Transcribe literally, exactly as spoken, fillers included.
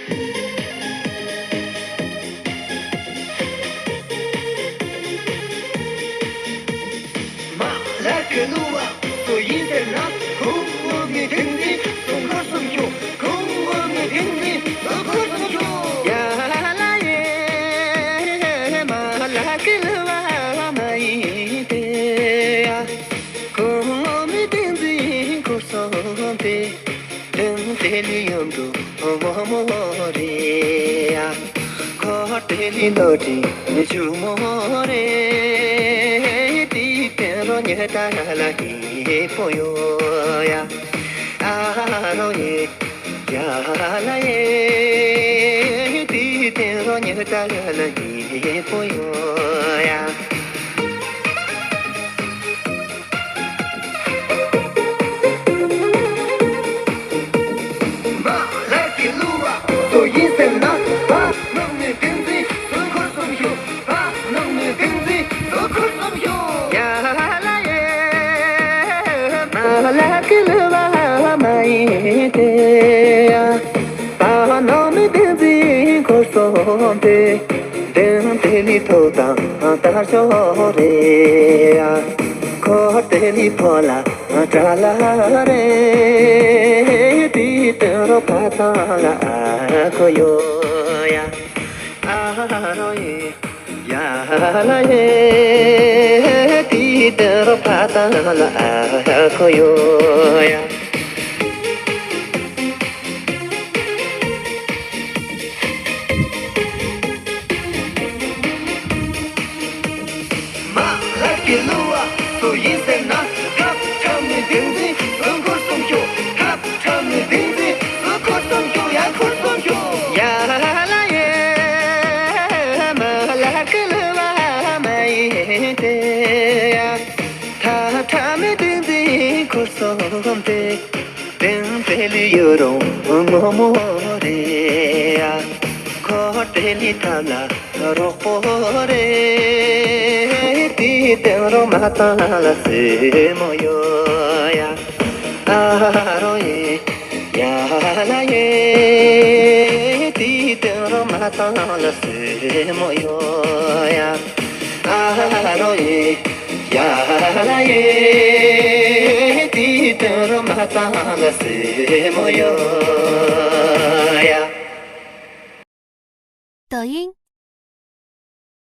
མ་ལ་ཀི་ལུ་བ་སུ་ཡིན་ཟེར་ན། ཁོང་བོད་མི་བསྟན་འཛིན་སྲུང་འཁོར་སྲུང་སྐྱོང་། ཁོང་བོད་མི་བསྟན་འཛིན་སྲུང་འཁོར་སྲུང་སྐྱོང་། ཡ་ལ་ཡེ་མ་ལ་ཀི་ལུ་བ་མ་ཡིན་ཏེ། ཁོང་བོད་མི་བསྟན་འཛིན་འཁོར་སྲུང་སྟེ། དེ་ལས་ཡོང་དུ་མོ་མོ་རེད་ཡ། ཁོ་དེ་ལས་ལོ་དྲིན་ཆུ་མོ་རེད། དེ་དེ་རོ་ཉེ་ད་ལ་ཧི་པོ་ཡོ་ཡ། ཨ་རོ་ཡེ་ཡ་ལ་ཡེ། དེ་དེ་རོ་ཉེ་ད་ལ་ཧི་པོ་ཡོ་ཡ། མ་ལ་ཀི་ལུ་བ་སུ་ཡིན་ཟེར་ན། བ་ནང་མི་བསྟན་འཛིན་སྲུང་འཁོར་སྲུང་སྐྱོང་། བ་ནང་མི་བསྟན་འཛིན་སྲུང་འཁོར་སྲུང་སྐྱོང་། ཡ་ལ་ཡེ་མ་ལ་ཀི་ལུ་བ་མ་ཡིན་ཏེ། བ་ནང་མི་བསྟན་འཛིན་འཁོར་སྲུང་སྟེ། དེང་དེ་ལས་ཐོག་དང་དར་ཤོག་རེད་ཡ། ཁོ་དེ་ལས་ཕོ་ལ་དྲ་ལ་རེད། དེ་དོན་རོ་ཕ་ཐང་ལ་ཨ་ཁོ་ཡོ་ཡ། ཨ་རོ་ཡེ་ཡ་ལ་ཡེ། དེ་དོན་རོ་ཕ་ཐང་ལ་ཨ་ཁོ་ཡོ་ཡ། མ་ལ་ཀི་ལུ་བ་སུ་ཡིན་ཟེར་ན། ཁབ་ཁྲ་མི་བསྟན་འཛིན་སྲུང་འཁོར་སྲུང་སྐྱོང་། ཁབ་ཁྲ་མི་བསྟན་འཛིན་སྲུང་འཁོར་སྲུང་སྐྱོང་། ཡ་འཁོར་སྲུང་སྐྱོང་། ཡ་ལ་ཡེ་མ་ལ་ཀི་ལུ་བ་མ་ཡིན་ཏེ། ཁབ་ཁྲ་མི་བསྟན་འཛིན་འཁོར་སྲུང་སྟེ། དེང་དེ་ལས་ཡོད་རུང་ངོ་མོ་རེད་ཡ། ཁོ་དེ་ལས་ཐབས་ལ་རོགས་པོ་རེད། དེ་དེང་རོ་མ་ཐང་ལ་སེ་མོ་ཡོ་ཡ། ཨ་རོ་ཡེ་ཡ་ལ་ཡེ། དེ་དེང་རོ་མ་ཐང་ལ་སེ་མོ་ཡོ་ཡ། ཨ་རོ་ཡེ་ཡ་ལ་ཡེ། དེ་དོན་རོ་མ་ཐང་ལ་སེ་མོ་ཡོ་ཡ། 抖音